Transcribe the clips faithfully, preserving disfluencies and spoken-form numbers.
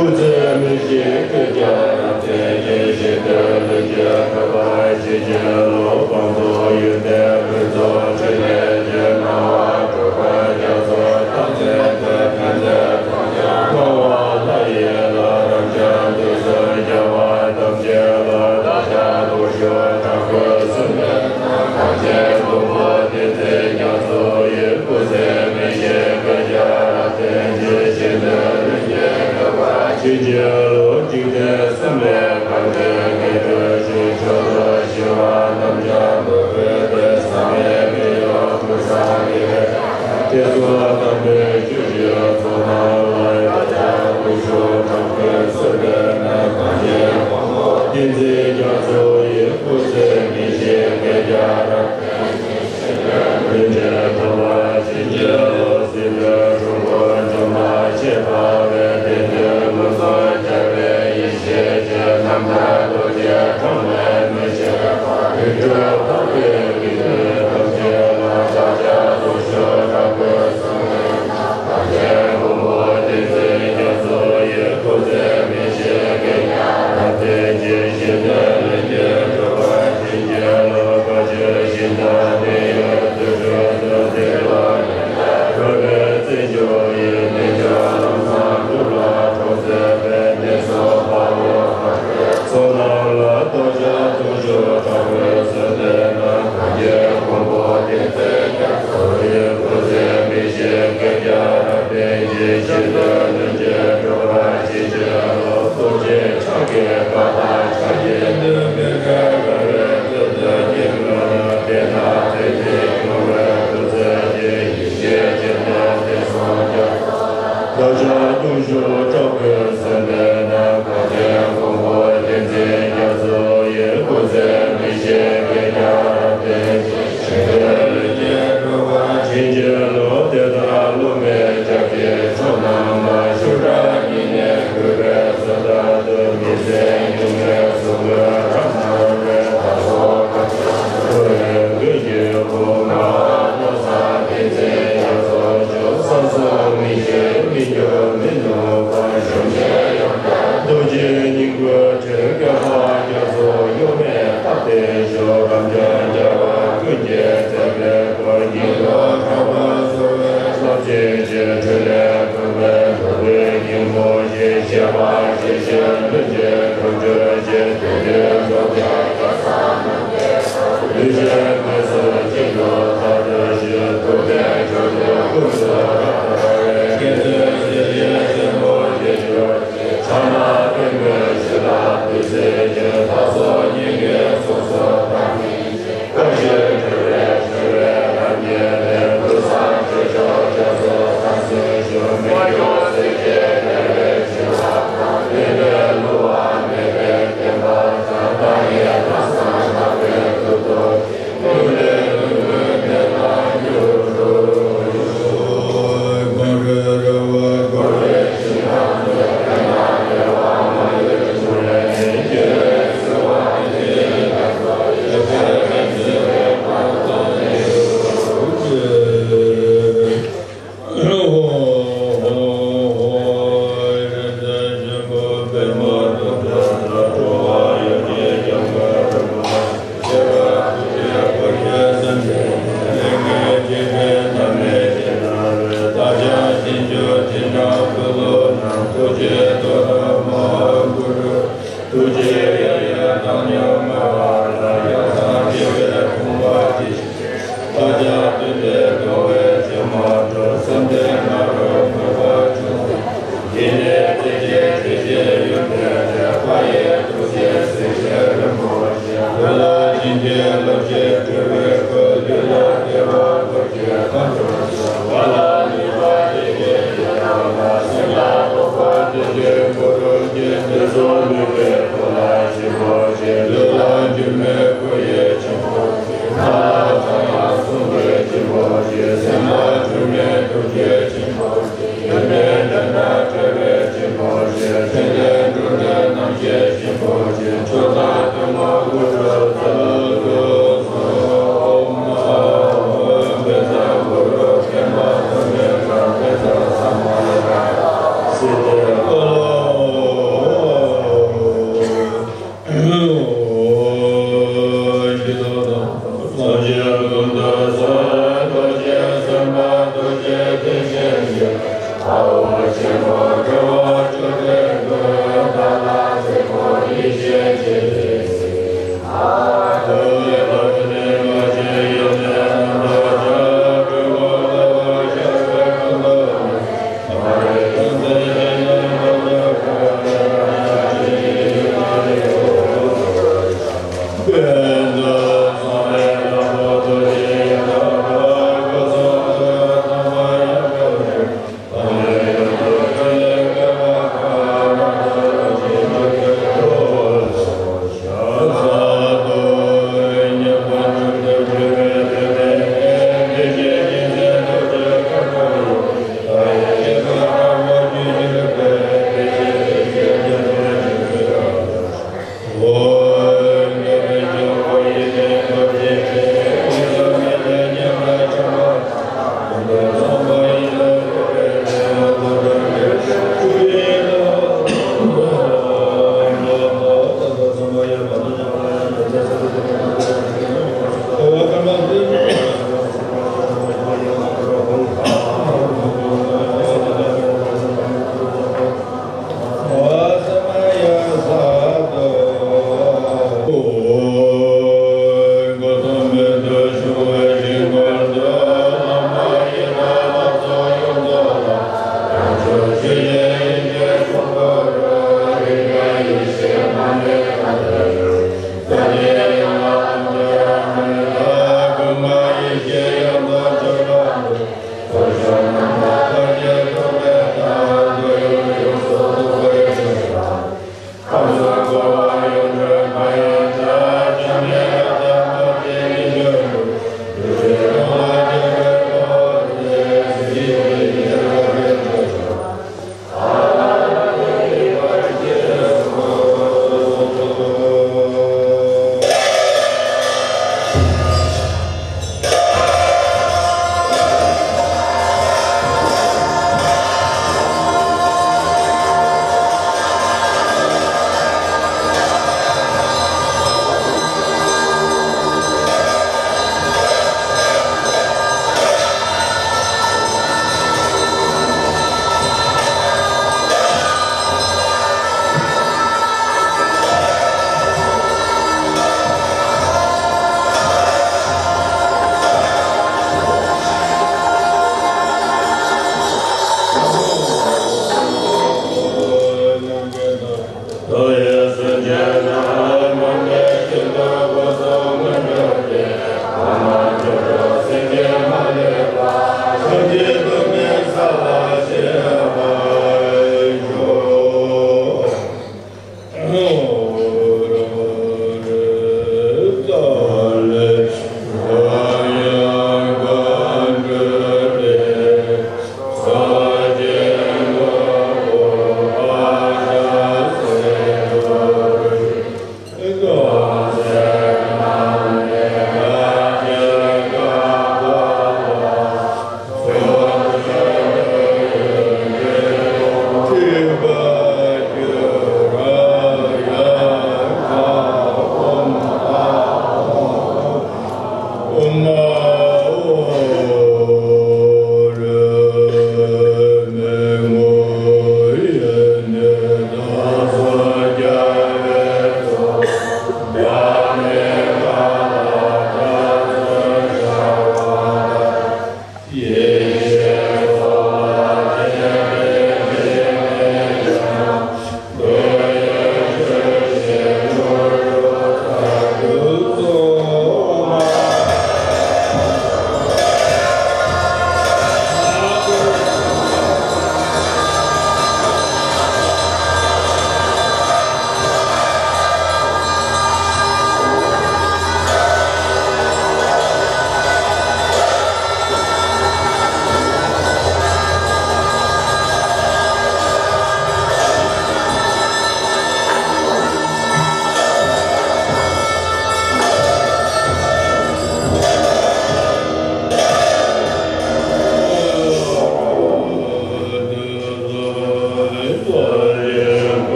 སྐུ་ཚེ་མི་ཤིགས་བསྐལ་བརྒྱར་བརྟན་ཅིང་། ཞིང་དུ་ལྷུན་གྱིས་གྲུབ་པར་བྱེད་ཀྱི་ལོ། སྤངས་རྟོགས་ཡོན་ཏན་ཕུན་ཚོགས་ཕྲིན་ལས་ཀྱི་སྣང་བ་སྤྲུལ་པ་རྒྱ་མཚོ་རྟགས་མཚན་དུ་ཕན་མཛད་ཐོབ་ཀྱང་། སྣང་བ་ལྷ་ཡི་ལྷ་རབ་འབྱམས་དུས་སུ་རྒྱལ་བ་ཐམས་ཅད་ལ། བདག་ཅག་སྟོང་ཕྲག་དུ་ཞུགས་དྲག་པོའི་གསོལ་འདེབས་དང་། གངས་ཅན་མགོན་པོ་བསྟན་འཛིན་རྒྱ་མཚོ་ཡི། སྐུ་ཚེ་མི་ཤིགས་བསྐལ་བརྒྱར་བརྟན་ཅིང་། ཞིང་དུ་ལྷུན་གྱིས་གྲུབ་པར་བྱེད་ཀྱི་ལོ། འཇིག་རྟེན་གསུམ་ལས་རྒྱལ་བའི་དྲུང་ཕྱོགས་སུ། ཞི་བ་རྣམས་ཀྱང་འགྲོ་ཀུན་ཏུ། བསམ་ཡས་མི་གཡོ་ཀུན་བཟང་ཡེ་ཤེས། དེ་ཚོགས་དམ་པའི་ཆོས་ཀྱི་ཚོགས་རྣམས་ལ། བདག་ཅག་སྟོང་ཕྲག་དུ་ཞུགས་དྲག་པོའི་གསོལ་འདེབས་དང་། གངས་ཅན་མགོན་པོ་བསྟན་འཛིན་རྒྱ་མཚོ་ཡི། སྐུ་ཚེ་མི་ཤིགས་བསྐལ་བརྒྱར། ལྷུན་གྱིས་གྲུབ་པར་བྱེད་ཀྱི་ལོ། སྲིད་པའི་འཁྲུལ་འཁོར་འཇོམས་པར་བྱེད་པ་བས། དེང་དུས་མངོན་སུམ་རྒྱལ་བའི་ཡེ་ཤེས་ཀྱི། རྣམ་ཐར་རྡོ་རྗེ་ཕྲིན་ལས་མི་ཤིགས་པ། རིགས་དྲུག་འཕགས་པའི་དགེ་འདུན་ཐམས་ཅད་ལ། བདག་ཅག་སྟོང་ཕྲག་དུ་ཞུགས་དྲག་པོའི་གསོལ་འདེབས་དང་། གངས་ཅན་མགོན་པོ་བསྟན་འཛིན་རྒྱ་མཚོ་ཡི། སྐུ་ཚེ་མི་ཤིགས་བསྐལ་བརྒྱར་བརྟན་ཅིང་། ཞིང་དུ་ལྷུན་གྱིས་གྲུབ་པར་བྱེད་ཀྱི་ལོ། བཀའ་བརྒྱུད་ཤིང་རྟ་དོན་ཡོད་དུ་གྲོལ་དུ། བདེ་སྟོང་ཉམས་དགའ་འགྲོ་བའི་བརྩེ་འཇོ་ཡི། གདུལ་བྱ་ལམ་བཟང་སྒྲུབ་ལ་གྲོགས་མཛད་པའི། གནས་སུ་དཔའ་བོ་དམ་པའི་ཚོགས་རྣམས་ལ། བདག་ཅག་སྟོང་ཕྲག་དུ་ཞུགས་དྲག་པོའི་གསོལ་འདེབས་དང་། གངས་ཅན་མགོན་པོ་བསྟན་འཛིན་རྒྱ་མཚོ་ཡི། སྐུ་ཚེ་མི་ཤིགས་བསྐལ་བརྒྱར་བརྟན་ཅིང་། ཞིང་དུ་ལྷུན་གྱིས་གྲུབ་པར་བྱེད་ཀྱི་ལོ། རྡོ་རྗེ་འཆང་གི་བཀའ་དང་ཕྱག་རྒྱའི་མདུན་མི་འབྲལ། རང་གི་དོན་དུ་སྙིང་ནས་བསྟེན་ན། དེ་ཉིད་མྱུར་བའི་ཐུགས་བརྩེ་ཅན། ཡེ་ཤེས་ཀྱི་གནས་དེར་སངས་རྒྱ་མཚོ་ལ། བདག་ཅག་སྟོང་ཕྲག་དྲག་པོའི་གསོལ་འདེབས་དང་། གངས་ཅན་མགོན་པོ་བསྟན་འཛིན་རྒྱ་མཚོ་ཡི། སྐུ་ཚེ་མི་ཤིགས་བསྐལ་བརྒྱར་བརྟན་ཅིང་། ཞིང་དུ་ལྷུན་གྱིས་གྲུབ་པར་བྱེད་ཀྱི་ལོ། དེ་དག་བསླུ་མེད་སྐྱབས་ཀྱི་མཆོག་རྣམས་ལ། ཞུ་དག་བགྱིས་ནས་གུས་པས་གསོལ་བ་འདེབས། མི་ཟད་འབྱུང་བའི་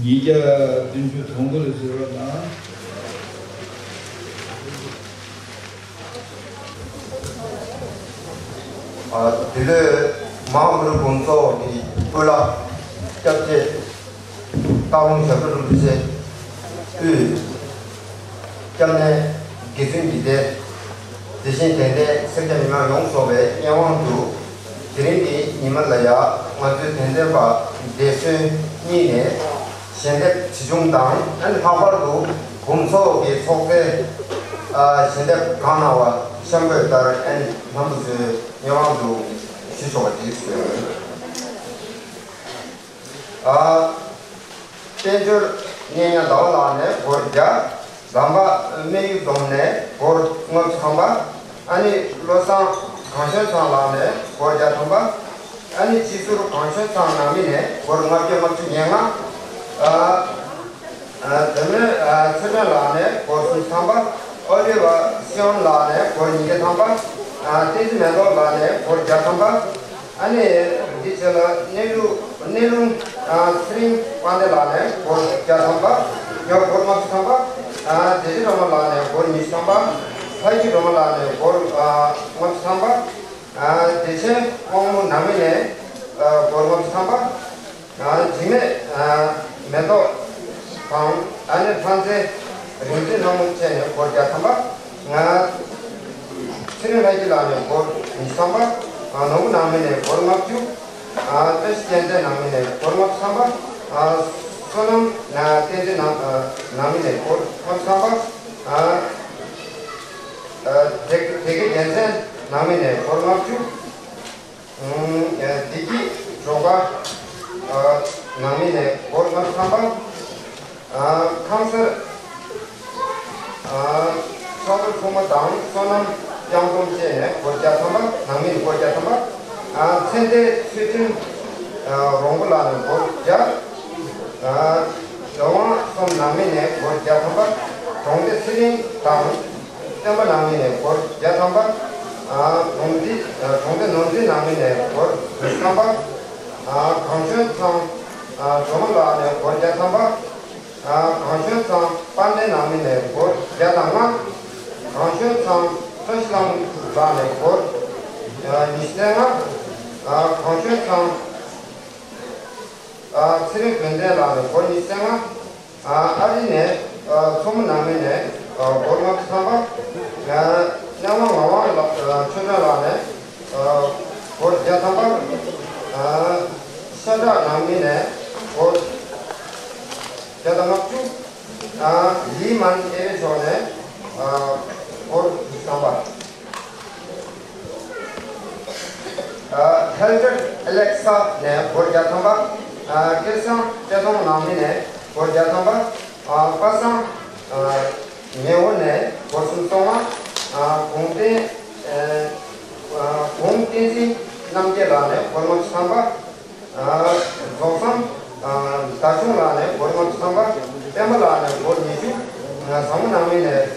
ཉིས་བརྒྱ་བདུན་ཅུ་དོན་དགུ་ལ་གཟིགས་རོགས་གནང་། ཨ། འདི་ལོའི་མ་ཧཱ་གུ་རུ་དགོངས་རྫོགས་ཀྱི་སྐུ་ལ་སྐྱབས་རྗེ་སྟག་ལུང་ཞབས་དྲུང་རིན་པོ་ཆེ་དབུས་སྐྱབས་གནས་དགེ་བཙུན་གྱི་སྡེ། དེ་བཞིན་དད་ལྡན་སེར་སྐྱ་མི་མང་ཡོངས་སུ་བའི་སྙན་དབང་དུ། དེ་རིང་གི་ཉི་མ་ལ་ཡ་ང་ཚོའི་དད་ལྡན་པ་འདས་གསོན་གཉིས་ནས་ཞལ་འདེབས་ཆེ་ཆུང་དང་། ཨ་ནི་ལྷག་པར་དུ་དགོངས་རྫོགས་ཀྱི་ཚོགས་གཙོས། ཨ། ཞལ་འདེབས་གང་གནང་བ་གཤམ་འཁོད་ལྟར། ཨ་ནི་རྣམ་པ་ཚོའི་སྙན་དབང་དུ་ཞུ་ཆོག་པ་དེ་ཞུ། ཨ། དཔལ་འབྱོར་གཉེན་ཉེ་ཟླ་བ་ལགས་ནས་སྒོར་བརྒྱ། ལམ་པ་སྨད་ཡུལ་རྫོང་ནས་སྒོར་ལྔ་བཅུ་ཐམ་པ། ཨ་ནི་བློ་བཟང་གངས་ཞོན་ཚང་ལགས་ནས་སྒོར་བརྒྱ་ཐམ་པ། ཨ་ནི་སྤྱི་ཟུར་གངས་ཞོན་ཚང་ནང་མི་ནས་སྒོར་ལྔ་བརྒྱ་ལྔ་བཅུ་ཉེར་ལྔ། ཨ། ཨ། དེ་ནས། ཨ། ཚེ་བརྟན་ལགས་ནས་སྒོར་སུམ་ཅུ་ཐམ་པ། ཨོ་ལི་ཝ་སི་ཡོན་ལགས་ནས་སྒོར་ཉིས་བརྒྱ་ཐམ་པ། ཨ། བསྟན་འཛིན་མེ་ཏོག་ལགས་ནས་སྒོར་བརྒྱ་ཐམ་པ། ཨ་ནི་འདི་རྗེས་ལ་གནས་ལུ་གནས་ལུང་། ཨ། ཚེ་རིང་དཔལ་ལྡན་ལགས་ནས་སྒོར་བརྒྱ་ཐམ་པ། ཡང་སྒོར་ལྔ་བཅུ་ཐམ་པ། ཨ། བདེ་ཆེན་སྒྲོལ་མ་ལགས་ནས་སྒོར་ཉི་ཤུ་ཐམ་པ། ལྷ་རྗེ་སྒྲོལ་མ་ལགས་ནས་སྒོར། ཨ། ལྔ་བཅུ་ཐམ་པ། ཨ། བདེ་ཆེན་དབང་མོ་ནང་མི་ནས། ཨ། སྒོར་ལྔ་བཅུ་ཐམ་པ། ཨ། འཇིགས་མེད། ཨ། མེ་ཏོག་དང་། ཨ་ནི་ལྷ་མཛེས་རིག་འཛིན་ལྷ་མོ་བཅས་ནས་སྒོར་བརྒྱ་ཐམ་པ། ང་ཚེ་རིང་ལྷ་སྐྱིད་ལགས་ནས་སྒོར་ཉི་ཤུ་ཐམ་པ། ནོར་བུ་ནང་མི་ནས་སྒོར་ལྔ་བཅུ། བཀྲ་ཤིས་རྒྱལ་མཚན་ནང་མི་ནས་སྒོར་ལྔ་བཅུ་ཐམ་པ། བསོད་ནམས་བསྟན་འཛིན་ནང་ནང་མི་ནས་སྒོར་ལྔ་བཅུ་ཐམ་པ། བདེ་བདེ་སྐྱིད་རྒྱལ་མཚན་ནང་མི་ནས་སྒོར་ལྔ་བཅུ། བདེ་སྐྱིད་སྒྲོལ་དཀར་ནང་མི་ནས་སྒོར་ལྔ་བཅུ་ཐམ་པ། ཁང་གསར། ཕྱག་རྡོར་ཚོགས་མ་དང་བསོད་ནམས་དབྱངས་སྟོབས་བཅས་ནས་སྒོར་བརྒྱ་ཐམ་པ། ནང་མི་ནས་སྒོར་བརྒྱ་ཐམ་པ། ཚེ་འདས་ཚུལ་ཁྲིམས་རོང་པོ་ལགས་ནས་སྒོར་བརྒྱ། ལོ་དབང་གསུམ་ནང་མི་ནས་སྒོར་བརྒྱ་ཐམ་པ། གྲོང་སྡེ་ཚེ་རིང་དང་བསྟན་པ་ནང་མི་ནས་སྒོར་བརྒྱ་ཐམ་པ། ནོར་འཛིན། གྲོང་སྡེ་ནོར་འཛིན་ནང་མི་ནས་སྒོར་ཉི་ཤུ་ཐམ་པ། གངས་ལྗོངས་ཚང་སྒྲོལ་མ་ལགས་ནས་སྒོར་བརྒྱ་ཐམ་པ། གངས་ལྗོངས་ཚང་དཔལ་ལྡན་ནང་མི་ནས་སྒོར་བརྒྱ་དང་ལྔ། གངས་ལྗོངས་ཚང་བཀྲ་ཤིས་ལྷ་མོ་ལགས་ནས་སྒོར་ཉི་ཤུ་རྩ་ལྔ། གངས་ལྗོངས་ཚང་ཚེ་རིང་དོན་ལྡན་ལགས་ནས་སྒོར་ཉི་ཤུ་རྩ་ལྔ། ཨ་རི་ནས་མཚོ་མོ་ནང་མི་ནས་སྒོར་ལྔ་བཅུ་ཐམ་པ། གནས་དབང་ངག་དབང་ལགས་ཆོས་སྒྲོན་ལགས་ནས་སྒོར་བརྒྱ་ཐམ་པ། ཤ་ཁྲག་ནང་མི་ནས་སྒོར་བརྒྱ་དང་ལྔ་བཅུ། ལི་མན་ཨེ་ཝེ་ཕྱོགས་ནས་སྒོར་ཉི་ཤུ་ཐམ་པ། ཧེལ་ཏར་ཨ་ལེག་ས་ནས་སྒོར་བརྒྱ་ཐམ་པ། སྐལ་བཟང་སྐལ་སྟོང་ནང་མི་ནས་སྒོར་བརྒྱ་ཐམ་པ། པ་སངས་ཉེ་བོ་ནས་སྒོར་སུམ་སྟོང་ལྔ། གུང་བསྟན། གུང་བསྟན་འཛིན་རྣམ་རྒྱལ་ལགས་ནས་སྒོར་ལྔ་བཅུ་ཐམ་པ། རྫོགས་བཟང་ཟླ་ཆུང་ལགས་ནས་སྒོར་ལྔ་བཅུ་ཐམ་པ། སྤེན་པ་ལགས་ནས་སྒོར་ཉི་ཤུ། བཟང་མོ་ནང་མི་ནས་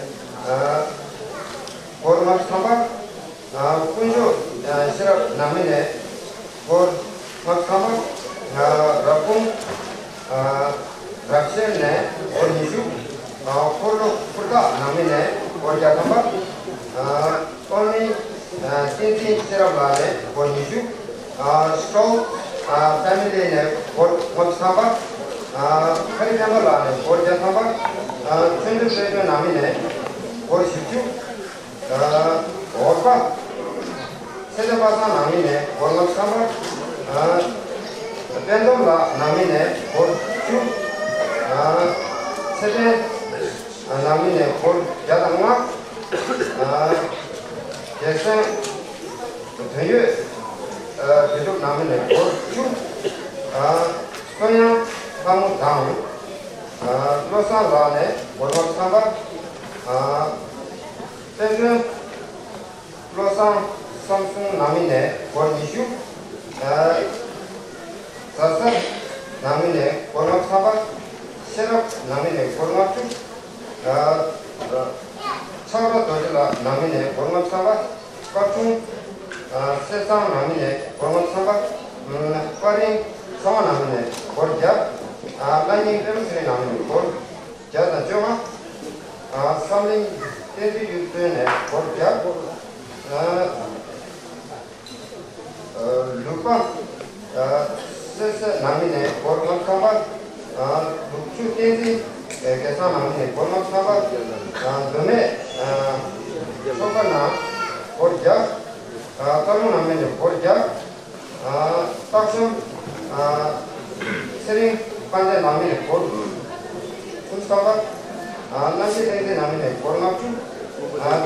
སྒོར་ལྔ་བཅུ་ཐམ་པ། དཀོན་མཆོག་ཤེས་རབ་ནང་མི་ནས་སྒོར་ལྔ་བཅུ་ཐམ་པ། རབ་དགོངས་རབ་ཤེས་ནས་སྒོར་ཉི་ཤུ། འཁོར་ལོ་ཧུར་ཐག་ནང་མི་ནས་སྒོར་བརྒྱ་ཐམ་པ། རྟོགས་མིན་བསྟན་འཛིན་ཤེས་རབ་ལགས་ནས་སྒོར་ཉི་ཤུ། སྤྲོ་ཕེ་མི་ལི་ནས་སྒོར་ལྔ་བཅུ་ཐམ་པ། ཁ་རི་སྤེན་པ་ལགས་ནས་སྒོར་བརྒྱ་ཐམ་པ། ཆོས་འདུལ་དཔལ་སྒྲོན་ནང་མི་ནས་སྒོར་བཞི་བཅུ། འོར་པ། ཚེ་བརྟན་པ་སངས་ནང་མི་ནས་སྒོར་ལྔ་བཅུ་ཐམ་པ། དཔལ་འཛོམས་ལགས་ནང་མི་ནས་སྒོར་བཅུ། ཚེ་བརྟན་ནང་མི་ནས་སྒོར་བརྒྱ་དང་ལྔ། རྒྱལ་མཚན་དོན་ཡོད་དོན་གྲུབ་ནང་མི་ནས་སྒོར་བཅུ། བསོད་དབྱངས་ལྷ་མོ་དང་། བློ་བཟང་ལགས་ནས་སྒོར་ལྔ་བཅུ་ཐམ་པ། དཔལ་སྒྲོན། བློ་བཟང་བསམ་གསུམ་ནང་མི་ནས་སྒོར་ཉི་ཤུ། ཟ་ས་ནང་མི་ནས་སྒོར་ལྔ་བཅུ་ཐམ་པ། ཤེས་རབ་ནང་མི་ནས་སྒོར་ལྔ་བཅུ། ཆགས་སྒྲ་རྡོ་རྗེ་ལགས་ནང་མི་ནས་སྒོར་ལྔ་བཅུ་ཐམ་པ། སྐར་ཆུང་། གསེར་ཚང་ནང་མི་ནས་སྒོར་ལྔ་བཅུ་ཐམ་པ། པ་རིང་ཚེ་དབང་ནང་མི་ནས་སྒོར་བརྒྱ། བླ་རྙིང་དཔལ་མོ་ཚེ་རིང་ནང་མི་ནས་སྒོར་བརྒྱ་དང་བཅོ་ལྔ། བསམ་གླིང་བསྟན་འཛིན་གཡུ་སྟོན་ནས་སྒོར་བརྒྱ། ལུག་པ། སེ་སེ་ནང་མི་ནས་སྒོར་ལྔ་བཅུ་ཐམ་པ། ལུག་ཆུ་བསྟན་འཛིན་སྐལ་བཟང་ནང་མི་ནས་སྒོར་ལྔ་བཅུ་ཐམ་པ། མདོ་སྨད་ཆོས་པ་ནང་སྒོར་བརྒྱ། སྟག་ལུང་ནང་མི་ནས་སྒོར་བརྒྱ། སྟག་ཤམ། ཚེ་རིང་དཔལ་ལྡན་ནང་མི་ནས་སྒོར་སུམ་ཅུ་ཐམ་པ། རྣམ་རྒྱལ་བསྟན་འཛིན་ནང་མི་ནས་སྒོར་ལྔ་བཅུ།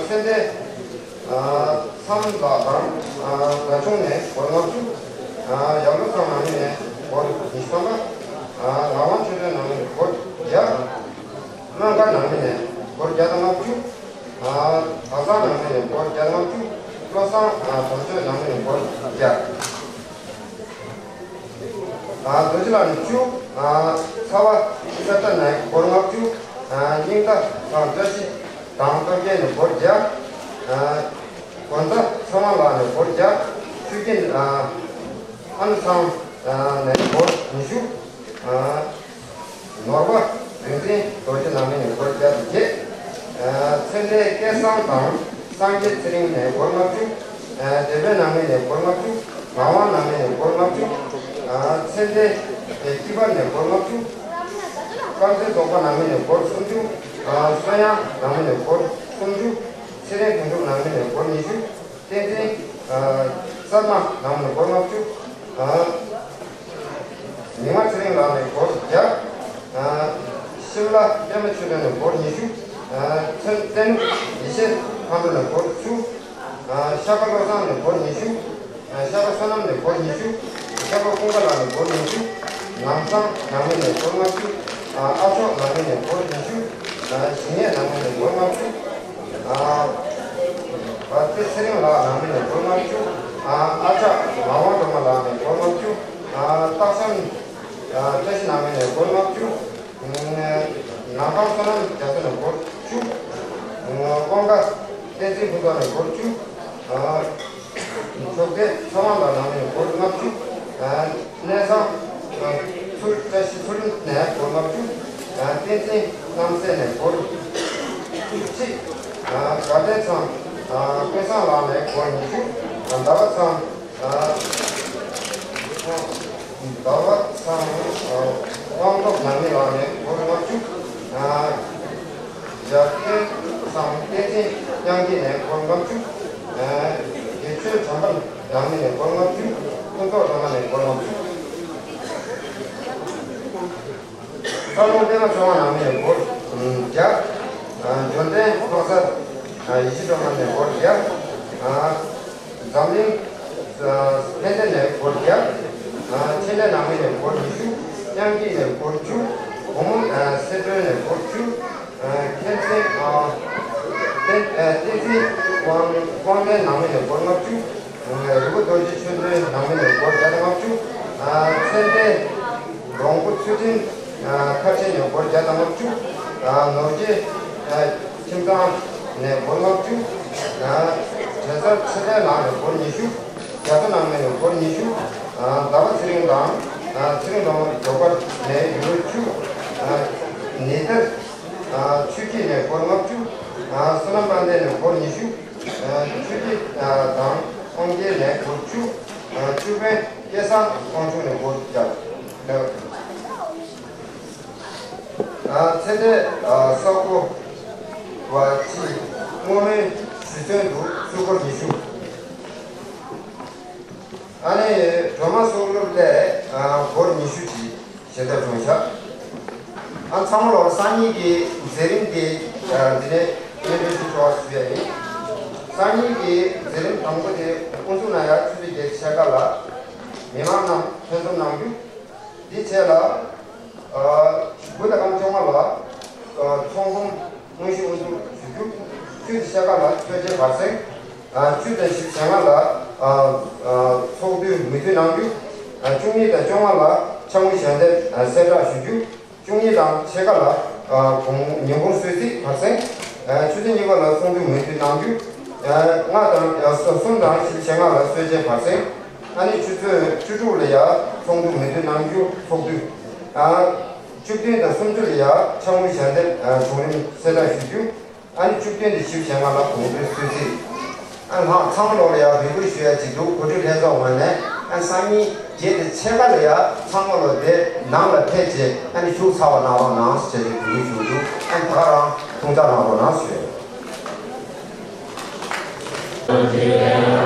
ཚེ་འདས་མཚམས་ལགས་དང་རྒྱ་ཆུང་ནས་སྒོར་ལྔ་བཅུ། ཡར་ལུང་ཚང་ནང་མི་ནས་སྒོར་ཉི་ཤུ་ཐམ་པ། ངག་དབང་ཆོས་སྒྲོན་ནང་མི་ནས་སྒོར་བརྒྱ། སྨན་དཀར་ནང་མི་ནས་སྒོར་བརྒྱ་དང་ལྔ་བཅུ། དྭགས་བཟང་ནང་མི་ནས་སྒོར་བརྒྱ་དང་ལྔ་བཅུ། བློ་བཟང་དམ་ཆོས་ནང་མི་ནས་སྒོར་བརྒྱ། རྡོ་རྗེ་ལགས་ནས་བཅུ། ཚ་བ་གསེར་རྟ་ནས་སྒོར་ལྔ་བཅུ། སྙིང་རྟ་དང་བཀྲ་ཤིས་དང་སྟོབས་རྒྱལ་ནས་སྒོར་བརྒྱ། དགོན་རྩ་ཚེ་དབང་ལགས་ནས་སྒོར་བརྒྱ། ཆུ་སྐྱིན་ཨ་ནུ་ཚང་ནས་སྒོར་ཉི་ཤུ། ནོར་བ་རིག་འཛིན་རྡོ་རྗེ་ནང་མི་ནས་སྒོར་བརྒྱ་དང་བརྒྱད། ཚེ་འདས་སྐལ་བཟང་དང་སངས་རྒྱས་ཚེ་རིང་ནས་སྒོར་ལྔ་བཅུ། བདེ་སྨོན་ནང་མི་ནས་སྒོར་ལྔ་བཅུ། ངག་དབང་ནང་མི་ནས་སྒོར་ལྔ་བཅུ། ཚེ་འདས་སྐྱིད་པ་ནས་སྒོར་ལྔ་བཅུ། དཀར་མཛེས་རྫོགས་པ་ནང་མི་ནས་སྒོར་སུམ་ཅུ། བསོད་དབྱངས་ནང་མི་ནས་སྒོར་སུམ་ཅུ། ཚེ་རིང་དོན་གྲུབ་ནང་མི་ནས་སྒོར་ཉི་ཤུ། བསྟན་འཛིན། ཨ། གསར་མ་ནང་ནས་སྒོར་ལྔ་བཅུ། ཨ། ཉི་མ་ཚེ་རིང་ལགས་ནས་སྒོར་བརྒྱ། ཨ། ཤིམ་ལ་པད་མ་ཆོས་སྒྲོན་ནས་སྒོར་ཉི་ཤུ། ཨ། ཚེ་བརྟན་ཡེ་ཤེས་མཁའ་འགྲོ་ནས་སྒོར་བཅུ། ཨ། ཤར་པ་བློ་བཟང་ནས་སྒོར་ཉི་ཤུ། ཨ། ཤར་པ་བསོད་ནམས་ནས་སྒོར་ཉི་ཤུ། ཤར་པ་ཀུན་དགའ་ལགས་ནས་སྒོར་ཉི་ཤུ། ལམ་སང་ནང་མི་ནས་སྒོར་ལྔ་བཅུ། ཨ། ཨ་མཆོག་ནང་མི་ནས་སྒོར་ཉི་ཤུ། ཨ། ཞིང་ངེས་ནང་མི་ནས་སྒོར་ལྔ་བཅུ། ཨ། བ་ཚེ་ཚེ་རིང་ལགས་ནང་མི་ནས་སྒོར་ལྔ་བཅུ། ཨ། ཨ་ཅག་ངག་དབང་སྒྲོལ་མ་ལགས་ནས་སྒོར་ལྔ་བཅུ། ཨ། སྟག་ཤམ། ཨ། བཀྲ་ཤིས་ནང་མི་ནས་སྒོར་ལྔ་བཅུ། ཨ། ནང་ཁང་བསོད་ནམས་རྒྱ་མཚོ་ནས་སྒོར་བཅུ། ཨ། དབང་དགའ་བསྟན་འཛིན་ཕུན་ཚོགས་ནས་སྒོར་བཅུ། ཨ། ཕྱོགས་སྡེ་ཚེ་དབང་ལགས་ནང་མི་ནས་སྒོར་ལྔ་བཅུ། ཨ། གནས་ཚང་། ཨ། ཚུལ་བཀྲ་ཤིས་ཚུལ་ནས་སྒོར་ལྔ་བཅུ། ཨ། བསྟན་འཛིན་རྣམ་སྲས་ནས་སྒོར་གཅིག། ཨ། དགའ་ལྡན་ཚང་། ཨ། ཀུན་བཟང་ལགས་ནས་སྒོར་ཉི་ཤུ། ཨ། ཟླ་བ་ཚང་། ཨ། ཟླ་བ་ཚང་། ཨ། དབང་ཐོབ་ནང་མི་ལགས་ནས་སྒོར་ལྔ་བཅུ། ཨ། ཡར་ཐོན་ཚང་བསྟན་འཛིན་དབྱངས་སྐྱིད་ནས་སྒོར་ལྔ་བཅུ། ཨ། དགེ་ཆོས་བྱམས་པ་ནང་མི་ནས་སྒོར་ལྔ་བཅུ། ཕུན་ཚོགས་སྒྲོལ་མ་ནས་སྒོར་ལྔ་བཅུ། ལྷ་ལུང་པད་མ་ཚེ་དབང་ནང་མི་ནས་སྒོར་བརྒྱ། ཨ། འབྱོར་ལྡན་ཕག་གསར། ཨ། ཡེ་ཤེས་སྒྲོལ་མ་ནས་སྒོར་བརྒྱ། ཨ། འཛམ་གླིང་། ཨ། ཕན་བདེ་ནས་སྒོར་བརྒྱ། ཨ། འཕྲིན་ལས་ནང་མི་ནས་སྒོར་ཉི་ཤུ། དབྱངས་སྐྱིད་ནས་སྒོར་བཅུ། བུ་མོ། ཨ། སེ་སྒྲོན་ནས་སྒོར་བཅུ། ཨ། མཁན་ཆེན། ཨ། བསྟན། ཨ། བསྟན་འཛིན་དབང་། དབང་ལྡན་ནང་མི་ནས་སྒོར་ལྔ་བཅུ། རི་བོ་རྡོ་རྗེ་ཆོས་སྒྲོན་ནང་མི་ནས་སྒོར་བརྒྱ་དང་ལྔ་བཅུ། ཨ། མཚན་ལྡན་རོང་པོ་ཚུལ་ཁྲིམས། ཨ། མཁར་ཆེན་ནས་སྒོར་བརྒྱ་དང་ལྔ་བཅུ། ཨ། ནོར་རྗེ། ཨ། ཁྱིམ་ཚང་ནས་སྒོར་ལྔ་བཅུ། ཨ། གྲྭ་ཚང་ཚེ་བརྟན་ལགས་ནས་སྒོར་ཉི་ཤུ། རྒྱ་མཚོ་ནང་མི་ནས་སྒོར་ཉི་ཤུ། ཨ། ཟླ་བ་ཚེ་རིང་དང་། ཨ། ཚེ་རིང་ལོ་མ་ཇོ་དཀར་ནས་ཡུ་རོ་བཅུ། ཨ། ཉི་ཟླ། ཨ། ཆོས་སྐྱིད་ནས་སྒོར་ལྔ་བཅུ། ཨ། བསོད་ནམས་དཔལ་ལྡན་ནས་སྒོར་ཉི་ཤུ། ཨ། ཆོས་སྐྱིད། ཨ། དང་དབང་རྒྱལ་ནས་སྒོར་བཅུ། ཨ། བཅུ་དཔོན་སྐལ་བཟང་དབང་ཕྱུག་ནས་སྒོར་བརྒྱ། ཨ། ཚེ་འདས། ཨ། ས་གོ་བ་གཅིག་བསྔོ་སྨོན་ཞུ་དོན་དུ་ཚུར་སྒོར་ཉི་ཤུ། ཨ་ནི་སྒྲོལ་མ་སྲོག་བསླུར་ལས། ཨ། སྒོར་ཉི་ཤུ་ཅིག་ཞལ་འདེབས་བྱུང་ཤག་ཨ། ཚང་མ་ལོར་སང་ཉིན་གྱི་མཛད་རིམ་དེ། ཨ། འདི་ནས་སྙན་སྒྲོན་ཞུ་ཆོག་པ་ཞུ་ཡ་ཡིན། སང་ཉིན་གྱི་མཛད་རིམ་དང་པོ་དེ་དབུ་འཛུགས་གནང་ཡ་ཆུ་ཚོད་བརྒྱད་ཕྱེད་ཀ་ལ་མི་མང་རྣམས་ཕེབས་འཛོམས་གནང་རྒྱུ། དེའི་རྗེས་ལ། ཨ། དགུ་དང་སྐར་མ་བཅོ་ལྔ་ལ། ཨ། ཚོགས་འཁོར་དངོས་གཞི་དབུ་འཛུགས་ཞུ་རྒྱུ། བཅུ་དང་ཕྱེད་ཀ་ལ་མཆོད་མཇལ་བར་གསེང་། ཨ། བཅུ་དང་བཞི་བཅུ་ཞེ་ལྔ་ལ། ཨ། ཨ། ཚོགས་འདུའི་མོས་མཐུན་གནང་རྒྱུ། ཨ། བཅུ་གཉིས་དང་བཅོ་ལྔ་ལ་ཕྱག་དངུལ་ཞལ་འདེབས། ཨ། གསལ་བསྒྲགས་ཞུ་རྒྱུ། བཅུ་གཉིས་དང་ཕྱེད་ཀ་ལ། ཨ། གུང་། ཉིན་གུང་གསོལ་ཚིགས་བར་གསེང་། ཨ། ཆུ་ཚོད་གཉིས་པ་ལ་ཚོགས་འདུ་མོས་མཐུན་གནང་རྒྱུ། ཨ། ལྔ་དང་། ཨ། གསུམ་དང་བཞི་བཅུ་ཞེ་ལྔ་ལ་གསོལ་ཇའི་བར་གསེང་། ཨ་ནི་ཆུ་ཚོད་བཅུ་དྲུག་ལ་ཡ་ཚོགས་འདུ་མོས་མཐུན་གནང་རྒྱུ་ཚོགས་འདུ། ཨ། བཅུ་བདུན་དང་སུམ་ཅུ་ལ་ཡ་ཕྱག་དངུལ་ཞལ་འདེབས། ཨ། བྱུང་རིམ་གསལ་བསྒྲགས་ཞུ་རྒྱུ། ཨ་ནི་བཅུ་བདུན་དང་བཞི་བཅུ་ཞེ་ལྔ་ལ་དགོང་དྲོའི་གསོལ་ཚིགས། ཨ། ལྷག་ཚང་མ་ལོག་ལ་ཡ་འབོད་སྐུལ་ཞུ་ཡ་ཅིག་འདུག་གོ་སྒྲིག་ལྷན་ཚོགས་ངོས་ནས། ཨ། སང་ཉིན་བརྒྱད་དང་ཕྱེད་ཀ་ལ་ཡ་ཚང་མ་ལོག་དེ་ནང་ལ་ཕེབས་རྗེས་ཨ་ནི་བཞུགས་ཚར་བ་གནང་རོགས་གནང་ཞེས་འབོད་སྐུལ་ཞུ་རྒྱུ། ཨ་ནི་ད་ག་རང་ཐུགས་འཇགས་གནང་རོགས་གནང་ཞུ་ཡ།